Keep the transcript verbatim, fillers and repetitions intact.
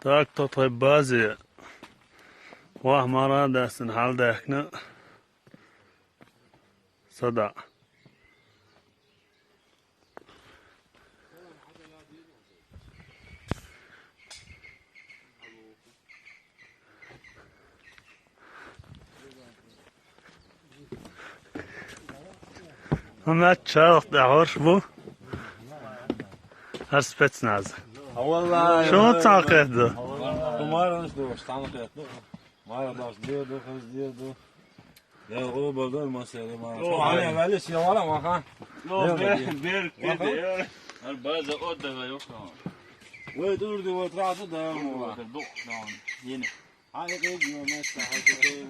Так, то тхоай база я. Вахь мара даьстина хьалдаьхкина. СадаӀа. Амма чарх тӀехьорш бу. ХӀара спецназ. Валлахи. Шо цхьа кхетаду? Тумараш ду, штан кхетаду. Мара даш деду, хаз деду. Я гъо балда масъяла мара. О, али, али, сия вала маха. О, бер, бер, бер. Ар база отдыха ёхна. Вай дурди, вай траса да, мула. Дух, да, ени. Ай, гъо, места, ай,